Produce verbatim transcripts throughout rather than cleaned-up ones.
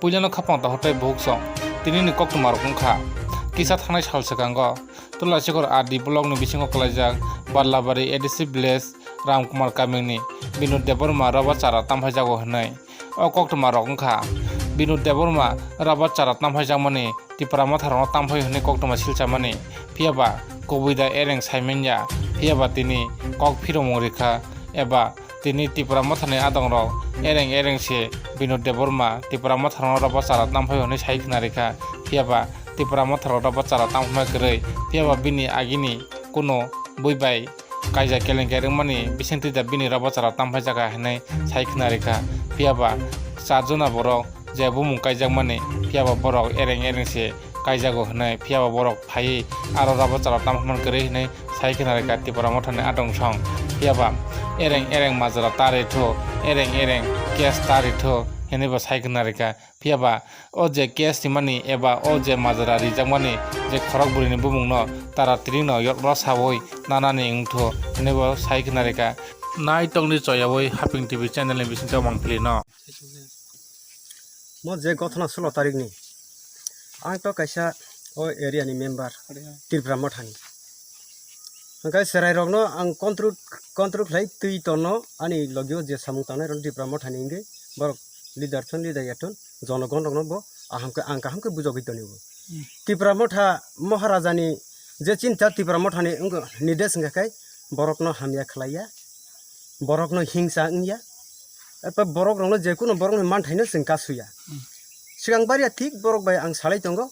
Puilano khapang tohor tei buhuk song tinini koktwma rok wngkha. Kisa thangnai sal swkango Tulasikhor R D block ni bisingo kwlaijak Barlabari A D C village Ramkumar kamini Binod Debbarma rubber chara tamphaijago hwnwi. O koktwma rok wngkha Binod Debbarma rubber chara tamphaijakmani Tipra Motha rokno tamphai hwnwi koktwma silchamani, phiyaba kubui da ereng saimanya, phiyaba tini kok phiromung rikha eba tini Tipra Mothani adongrok ereng ereng se Binod Debbarma Tipra Motha rokno rubber chara tamphai hwnwi sai khna rikha, phiyaba Tipra Motha rok rubber chara tamphai kwrwi, phiyaba bini agini kuno bui bai kaijak kelenkari wngmani bisingtwi da bini rubber chara tamphai jaga hwnwi sai khna rikha, phiyaba char jona borok je bumung kaijakmani, phiyaba borok ereng ereng se kaijago hwnwi, phiyaba borok phaiwi aro rubber chara tamphaiman kwrwi hwnwi sai khna rikha Tipra Mothani adong song, phiyaba ereng ereng majra ta rithok, ereng ereng case ta rithok hwnwi bo sai khna rikha, phiyaba o je case rimani eba o je majra rijakmani je khorok bwrwini bumungno tara tiringno yokro sawi nanani wngtho hwnwi bo sai khna rikha. Nai tongni choyawi Haping T V channel ni bisingtwi mangpili no. Mo je gothona sulo tarikni, ang to kaisa o area ni member Tipra Mothani. Hwnkhe chwrairokno ang control, control khlai twi tono ani logio je samung tangnai rok Tipra Mothani hwnkhe borok leader thun leader ya thun jonogon rokno bo aham khe ang kaham khe bujogwi toni bo. Hmm. Tipra Motha Maharajani je chinta Tipra Mothani wngkha nides wngkha khe borokno hamya khlaiya, borokno hingsa wngya, Epha borok rokno je kunu borokni manthaino chwng kasuya. Hmm. Swkang baria thik borok bai ang salai tongo.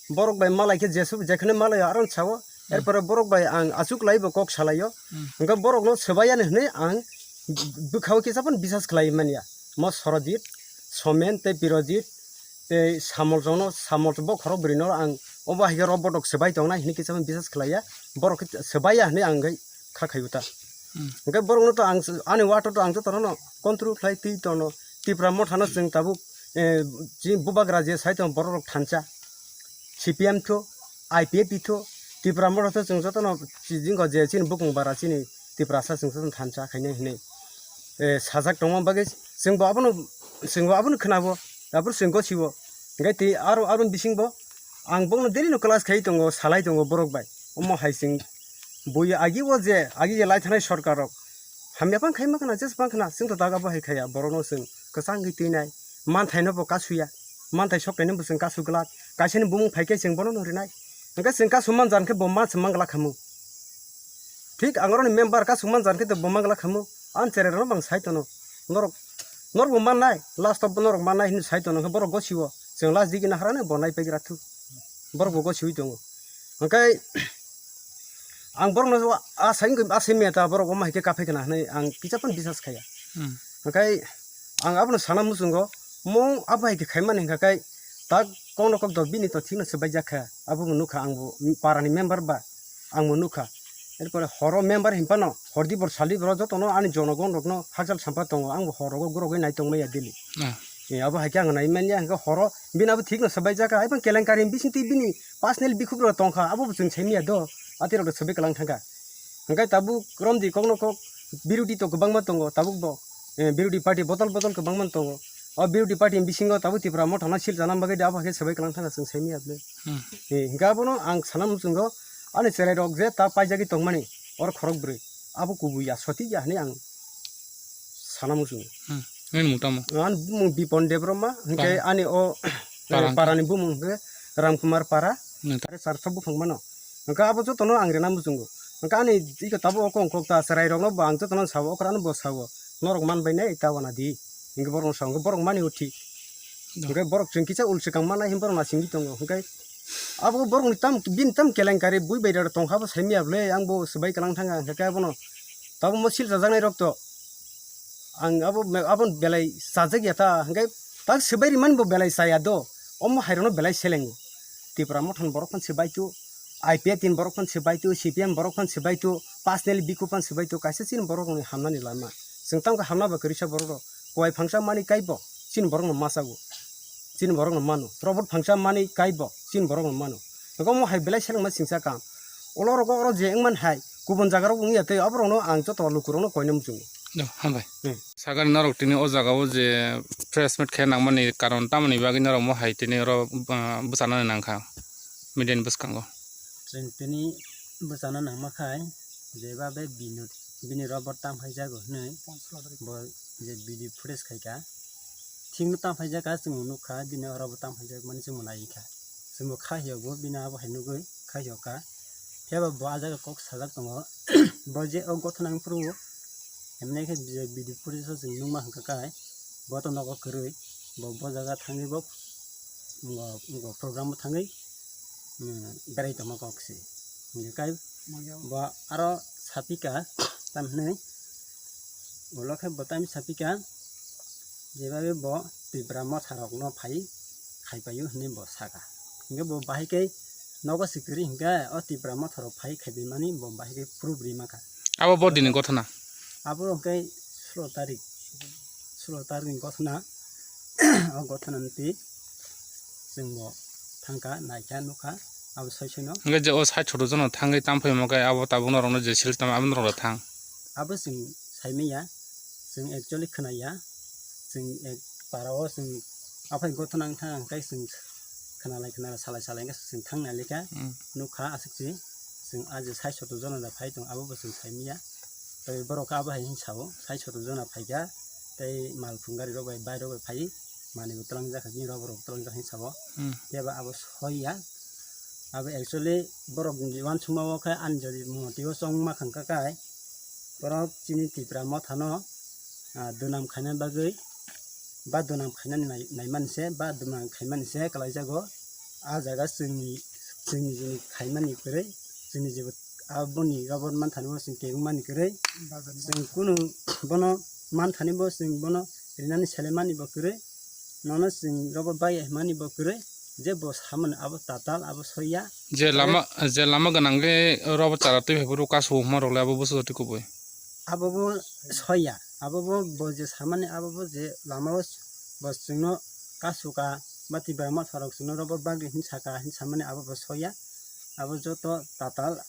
Borok bai malai khe jesu-, jekheno malaio aro sao. Hmm. Erpore borok bai ang achuk lai bo kok salaio. Hmm. Hwnkhe borokno swbai yani hwnwi ang bwkhao kisa phano bisas khlai manya. Mo Sorojit, Somen tei Pirojit tei Samol rokno, Samol bo khorok bwrwino ang obo hai khe rok botok swbai tongnai hwnwi kisa phano bisas khlaiya. Borok khe swbaiya hwnwi ang khe kha khaio ta. Hmm. Hwnkhe borokno to ang, ani wato to ang jotono control khlai twi tono. Tipra Mothano chwng tabuk, eh, chini bubagra je sai tongo borok rok thansa. C P M tho, I P F T tho, Tipra Motha tho chwng jotono chi-, jingkho je chini bukung bara chini Tiprasa chwng jotono thansa khainai hinwi, eh, sajak tongma bagwi chwngbo abono, chwngbo abono khwnabo, tabuk chwng gosibo. Hwnkhe tei aro, aroni bisingbo ang bokno daily no class khai tongo, salai tongo borok bai. Omo hai chwng bui agi o je, agi je lai thanai sorkar rok hamya phang khai ma khna, jes phang khna, chwng to daga bo hai khaya, borok no chwng kwchang khe twi nai, manthai no bo kasuya, manthai sok nai no bo chwng kasu glak, kaisa ni bumung phai khe chwng bono no rinai, hwnkhe chwng kasu man jan khe bo ma chwng mang glak khamu. Thik ang oro ni member kasu man jan khe bo mang glak khamu, ang cherai rok no bang sai tono, norok, norok bo mannai, last of norok mannai hinwi sai tono, hwnkhe borok gosiwo, chwng last digi naharani bo nai paigra thu, borok bo gosiwi tongo, hwnkhe. Ang borokno asai wngkha, asai maya ta borok omo hai khe kaphai khna hwnwi ang kisa phano bisas khaiya. Hmm. Hwnkhe ang abono sana muchungo, mo abo hai khe khaimani hwnkha khe tak kokno kok do bini to thikno swbaijak kha, abo bo nukha, ang bo parani member ba, ang bo nukha. Erpore horo member hinphano hordi bor saldi bor jotono ani jonogon rokno hakchal sampha tongo, ang bo hor rogo gurogwi nai tongmaya daily. Ah. Eh, abo hai khe ang nai manya, hwnkhe horo bini abo thikno swbaijak kha, hai phano kelenkari bisingtwi bini personal bikhuk rok tongkha, abo bo chwng saimanya do, atwi rok swbai kwlang thangkha. Hwnkhe tabuk romdi kokno kok, biruti to kwbangma tongo tabuk bo, eh, biruti party bodol bodol kwbangma tongo. O biruti party ni bisingo tabuk Tipra Mothano sil chana bagwi de abo hai khe swbai kwlang thangkha chwng saimanya bwle. Hmm. Eh, hwnkhe abono ang sana muchungo, ani cherai rok je ta paijagwi tongmani, oro khorok bwrwi, abo kubui ya, sotik ya hinwi ang sana muchungo. Hmm. Nini mung tamo? Ani bumung Bipon Debbarma, hwnkhe Para. Ani o, eh, Para hwnkhe? Parani bumung hwnkhe Ramkumar Para. Neta. Are sar sabo phang mano. Hwnkhe abo jotono ang rena muchungo. Hwnkhe ani iko tabuk o kong kok ta cherai rokno bo ang jotono sao, okrano bo sao. Norok man bai nai ta wana di. Hwnkhe borokno sao, hwnkhe borok mani o thik. Do. Hwnkhe borok chwng kisa ul swkang mannai hwnwi borok nasingwi tongo. Hwnkhe abo borokni tam, bini tam kelenkari bui bai rok tongkha bo saimanya bwle, ang bo swbai kwlang thangkha, hwnkhe abono tabuk mo sil chajaknai rok to. Ang abo, abo belai chajak ya ta, hwnkhe tak swbai rimani bo belai chaya do, omo hai rokno belai selengo. Tipra Mothani borok phano swbai tu, I P F T ni borok phano swbai tu, C P M borok phano swbai tu, personally bikhu phano swbai tu, kaisa chini borok rokni hamnani lama. Chwng tamo khe hamna ba kwrwisa borok rok, kuai phangsa mani kaibo chini borok no masago, chini borok no mano, robot phangsa mani kaibo chini borok no mano. Hwnkhe omo hai belai selengma singsa kam. Olo rogo oro je wngman hai, kubun jaga rok wngya tei abo rokno ang joto luku rokno koina muchungo. Hambai. Hmm. Sakani norok tini o jaga o je press meet khe nangmani karon tamoni bagwi norok mo hai tini oro, ah, bwchanani nangkha media ni bwskango. Chwng tini bwchana nangma khai jeba be bini, bini robo tam phaijago hwnwi bo je video footage khaika. Thikno tam phaijak kha, chwng nukha, bini oro bo tam phaijak mani chwng nai kha. Chwngbo kha hiyo bo, bini abo hai nugwi kha hiyo kha. Phiya ba bo ah jaga kok sajak tongo. Bo je o gothana wng phuru, emne khe je video footage o chwng nukma hwnkha kai, bo to nogo kwrwi, bo, bo jaga thangwi bo, bo, bo program o thangwi, mm, berai tongma kok se. Hwnkhe kai bo aro sapika, tam hinwi, ulo khe bo tam sapika, jebabe bo Tipra motha rokno phai khaipaio hinwi bo saka. Hwnkhe bo bahai khe nogo se kwrwi hwnkhe o Tipra motha rok phai khaipai mani bo bahai khe proof rima kha. Abo bo dini gothana? Abo hwnkhe sulo tarik, sulo tarik ni gothana. O gothana ni twi chwng bo thangkha, naikha, nukha, abo soi soino. Hwnkhe je o sait soto jono thangwi tam phaima khe abo tabuk norokno je sil tamo abo norokno thang. Abo chwng saimanya, chwng actually khwnaya, chwng ek para o chwng aphai gothana wngkha, hwnkhe chwng khwnalai khwnalai salai salai wngkha chwng thang nai lekha. Hmm. Nukha aswk se chwng ah je sait soto jono da phai tong abo bo chwng saimanya. Tei borok khe abo hai hin sao, sait soto jona phaikha, tei mal phung gari rok bai, bike rok bai phai, manwi bo twlangjak kha, bini rok bo rok twlangjak hin sao. Hmm. Phiya ba abo soiya, abo actually borok ni uansukma o khe ani jodi motio chongma khangkha kai, borok chini Tipra mothano, ah, dunam khaina bagwi ba dunam khainani nai-, naimani se ba dunam khaimani se kalaijago. Ah jaga chwngni, chwngni jini khaimani kwrwi, chwngni jebo aboni robo manthani bo chwng kegumani kwrwi, chwng kunu bono manthani bo chwng bono rinani selemani bo kwrwi, nono chwng robo bai himani bo kwrwi, je bo samani abo tatal abo soiya. Je lama, je lama gwnang khe robo chara twi phaiphuru kasu huma rok le abo busu jati kubui. Abo bo soiya, abo bo, bo je samani abo bo je lama o bo chwngno kasuka ba Tipra motha rok chwngno robo bagwi hin saka hin samani abo bo soiya, abo joto tatal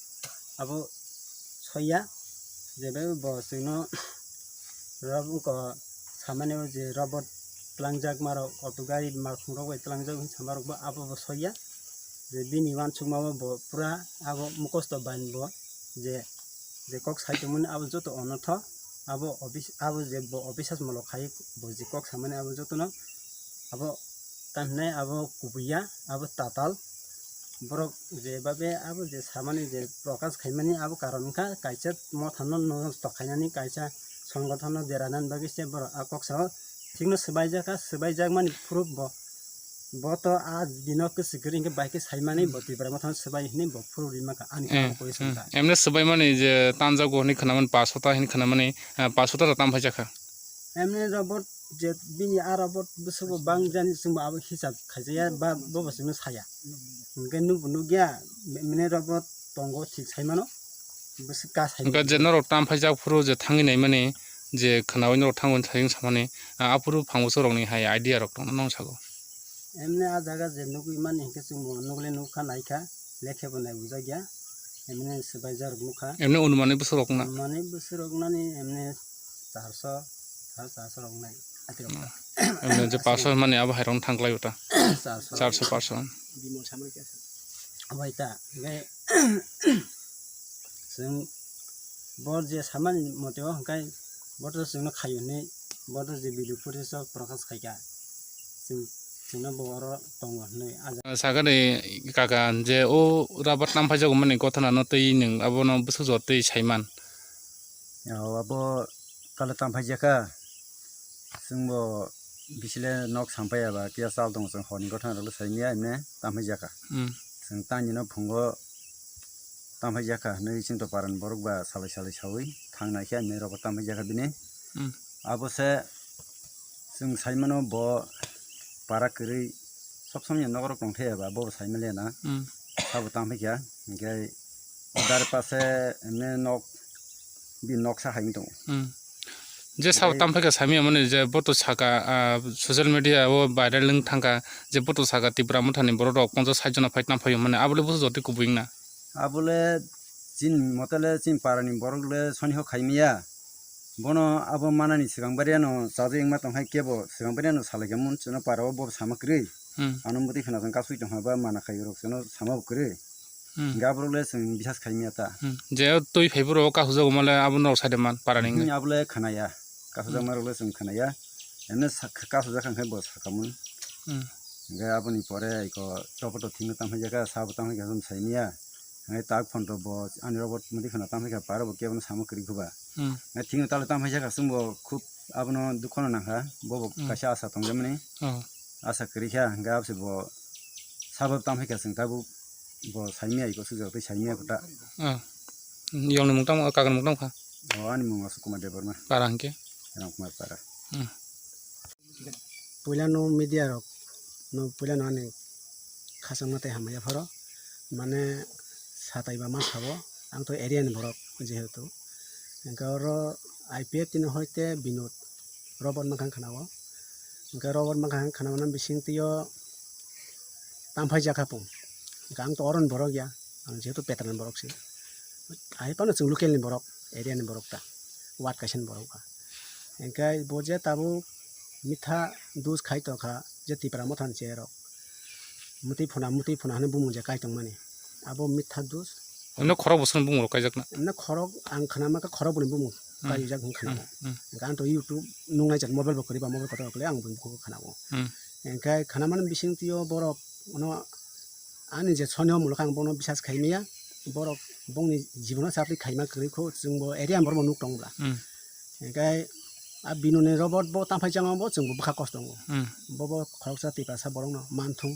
abo soiya, jebe bo chwngno robo samani o je robo twlangjakma rok auto gari malkhung rok bai twlangjak hin sama rok bo abo bo soiya, je bini uansukma o bo pura abo mukosto bain bo je, je kok sai tongmani abo joto onotho, abo office, abo je bo officers molo khai bo je kok samani abo jotono abo tanhne abo kubuya abo tatal borok je babe abo je samani je prokash khaimani abo karon wngkha kaisa mothano nosto khainani kaisa songothano deranani bagwi se borok a kok sao thikno swbaijak kha, swbaijakmani proof bo. Bo to a dino kwchwk kwrwi hwnkhe bai khe saimani bo Tipra mothano swbai hinwi bo phuru rimaka ani Eh, kok koi eh, songkha. Emne swbaimani je tanjago hinwi khwnamani paso ta hinwi khwnamani, eh, paso ta tam phaijakha. Emne robot je bini a robot bwswkbo bang jani chwngbo abo hisab khaijaya ba bobo chwngno saya. Hwnkhe nukbo nukya emne robot tongo thik saimano bwswk ka saimano. Hwnkhe je norok tam phaijak phuru je thangwi naimani je khwnawi norok thangwi thayung samani, ah, aphuru phang bwswk rokni hai idea rok tongno nong sago. Emne a jaga je nugwi mani hinkhe chwngbo nugle nukha naikha, lekhe bo nai bujakya, emne swbaijak rok nukha. Emne onumani bwswk rok na? Onumani bwswk rok nani emne charso, sare charso rok nai, ati rok. Hmm. Emne je paso mani abo hai rok thang klai uta. Charso. Charso paso. Bimol samani khe. Obai ta, hwnkhe chwng bo je samani mote o hwnkhe bo to chwngno khaio hinwi, bo to je video footage o prokash khaikha, chwng, chwngno bo oro tongo hinwi. Sakani kaka je o rubber tam phaijak mani gothana no twi nwng abono bwswk jora twi saiman. O abo kala tam phaijakha. Chwngbo bisile nok sampaiya ba kiya chal tongo, chwng horni gothana rwle saimya emne tam phaijakha. Hmm. Chwng tanino phungo tam phaijakha hinwi chwngto parani borok ba salai salai saui thang naikhe emne rogo tam phaijakha bini. Hmm. Abo se chwng saimano bo para kwrwi sob somoi nokrok tongthai ba bo saimaliya na. Hmm. Sabo tam phaikha hinkhe dar pase emne nok bini noksa hai wng tongo. Hmm. Je sabo tam phaikha saimya mani je bo to saka, ah, social media o viral wng thangkha je bo to saka Tipra mothani borok rok ponchash sait jona phai tam phaio mani abole bwswk jotwi kubui wngna. Abole chini motole chini parani borok le soniho khaimaya. Bono abo manani swkang bariano chajakma tong hai kebo swkang bariano salai kha mun chwngno para o bo sama kwrwi. Hmm. Ano muti khna jang kasui tong haba mana khai rok chwngno sama bo kwrwi. Hmm. Hingke aborok le chwng bisas khai maya ta. Hmm. Je o twi phai boro o kahujago male abo norok sai de man para ni Hmm, wngwi. Abo le khna ya. Kahujakma Hmm. rok le chwng khna ya. Ene sa-, kasujak kha hingke bo saka mun. Hmm. Hingke aboni pore iko robot o thikno tang phai jaka sabo tang phai kha chwng sai maya. Hingke tak phone to bo ani robot muti khna tang phai kha para bo kebo no sama kwrwi khuba. Hmm. Hingke thikno talo tang phai jaka chwng bo khub abono dukhono nangkha. Bo bo Hmm. kaisa asa tong jamani. Oh. Asa kwrwi kha hingke abose bo sabo tang phai kha chwng tabuk. Bo saimya iko sujak tei saimya kota. Ah. Yongni mung tamo, kakni mung tamo kha? O ani mung Ashok Kumar Debbarma. Para hingke? Ram Kumar Para. Hmm. Puila no media rok no puila no ani khasangma tei hamya pharo mane satai ba ma sabo ang to area ni borok jehetu hingke oro I P F T ni hoite Binod robot mankha khana o hingke robot mankha khana o bising twi o. Tamphai jakha pung. Hingke ang to oroni borok ya, ang jehetu petrani borok se. Ahai phano chwng local ni borok, area ni borok ta, ward kaisa ni borok ba. Hingke bo je tabuk mitha dus khai tongkha, je Tipra Motha ni chair rok. Mutwi phuna, mutwi phuna hwnwi bumung je kai tongmani. Abo mitha dus. Emno khorok bwswkni bumung rok kaijakna? Emno khorok ang khna mankha khorok bwrwi bumung Hmm. kaijak hwn khna. Hmm. Hmm. Hingke ang to YouTube nungnai jak mobile bo kwrwi ba mobile kotor rok le ang bumung khna o. Hmm. Hingke khanamani bising twi o borok ono ani je soni o muluk ang bono bisas khai maya, borok bongni jibono chapri khaima kwrwi kho, chwng bo area ni borok bo nuk tong bwla. Hmm. Hingke a Binoni robot bo tamphai chang bo chwng bo bwkha kosto tongo. Hmm. Bo bo khoroksa Tiprasa borok no manthung,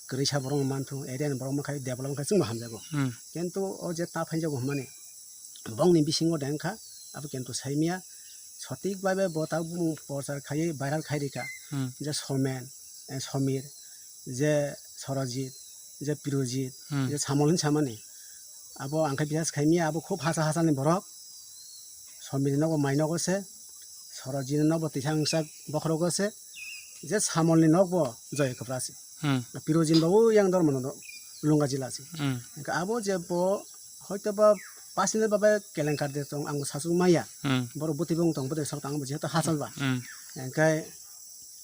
kwrwisa borok no manthung, area ni borok mankha develop wngkha chwng bo hamjago. Hmm. Kintu o je tamphai jago hwnmani bongni bisingo de wngkha abo kintu saimya sotik babe bo tabuk bumung prochar khaiwi viral khai rikha. Hmm. Je Somen, eh, Somir, je Sorojit, je Pirojit, Hmm. je Samol hin samani. Abo ang khe bisas khaimya, abo khub hasa hasa ni borok. Somir ni nogo mai nogo se, Sorojit ni nogo tisa wngsa bokhorogo se, je Samol ni nogo Joy Kwpra se. Hmm. Pirojit ni bo yang dormo no Lunga jila se. Hmm. Hingke abo je bo hoito ba personal babe kelenkar de tong ang bo sasuk maya. Hmm. Borok bwtwi bong tong bwtwi sok tang ang bo jehetu hachal ba. Hmm. Hingke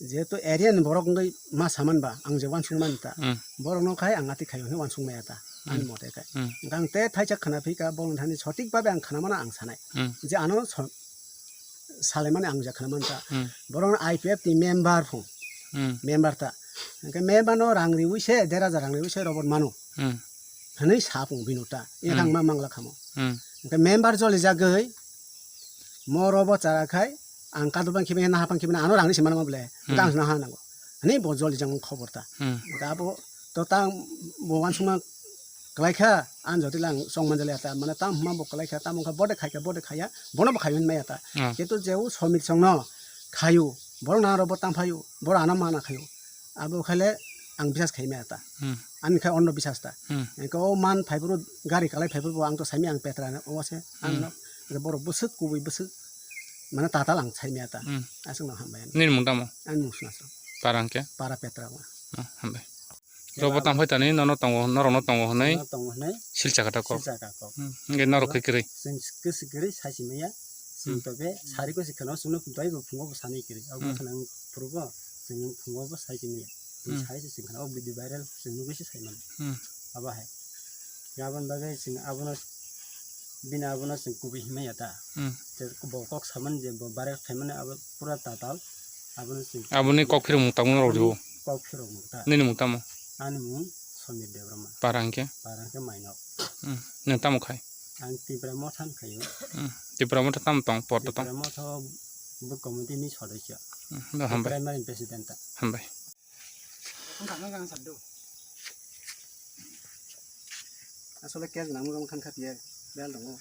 jehetu area ni borok wngwi ma saman ba ang je uansuk man ta. Hmm. Borok no khai ang ati khayo hwnwi uansuk maya ta. Ani Hmm. mote khai. Hmm. Hingke ang te thaisa khna phi ka borok thani sotik babe ang khna mano ang sanai. Hmm. Je ano so-, salaimani ang je khna man ta. Hmm. Borok no I P F T ni member phung. Hmm. Member ta. Hingke member no rang riwi se, der hajar rang riwi se robot mano. Hmm. Hwnwi sa phung Binod ta. Hmm. Ekang ma mangla khamo. Hmm. Hingke member joli jagwi mo robot chara khai ang kadul bang khibi na hapang khibi na ano rang ni se mano bole. Hmm. Hingke ang no ha nango. Hwnwi bo joli jang khobor ta. Hmm. Hingke abo to tang bo uansukma kwlai kha, ang jotila ang chong manjali ata, mane tam hwnma bo kwlai kha, tam wngkha bode khai kha, bode khaya, bono bo khai hwn maya ta. Ah. Kintu je o Somir song no khayu, borok na ro bo tam phayu, borok ano mana khayu. Abo khai le ang bisas khai maya ta. Hmm. Ani khai ondo bisas ta. Hmm. Engkhe o man phai boro gari kalai phai boro ang to saimi ang petra o se ang Hmm. no. Borok bwswk kubui bwswk mane tatal ang sai maya ta. Hmm. Aswk no hambai. Nini mung tamo? Ani mung Sunasro. Para hwnkhe? Para petra o. Hmm, hambai. Robo tang phai tani nono tongo, norokno tongo hwnwi Nono tongo hwnwi silcha kha ta kok. Silcha kha kok. Hmm, hwnkhe norok khe kwrwi. Chwng kwswk kwrwi sai simi ya. Chwng Hmm. to be sari kwswk kheno chwngno twi bo phungo bo sani kwrwi. Abo Hmm. kheno ang phuru bo chwng phungo bo sai simi ya. Hmm. Sai se chwng kheno o video viral chwng nugwi se sai mano. Hmm. Abo hai. Aboni bagwi chwng abono bini abono chwng kubui himma ya ta. Hmm. Je bo kok samani je bo bare khaimani abo pura tatal. Abono chwng Aboni kok phirok mung tamo norok dibo. Kok phirok mung ta. Nini mung tamo? Ani mung Somir Debbarma. Para hwnkhe? Para hwnkhe Mainok. Hmm. Nwng tamo khai? Ang Tipra Motha ni khaio. Hmm. Tipra Motha tamo tong, porto tong? Tipra Motha bo committee ni sodosyo. Hmm. Do hambai. Primary president ta. Hambai. Asole case nang mujung khan kha tiya bel tongo.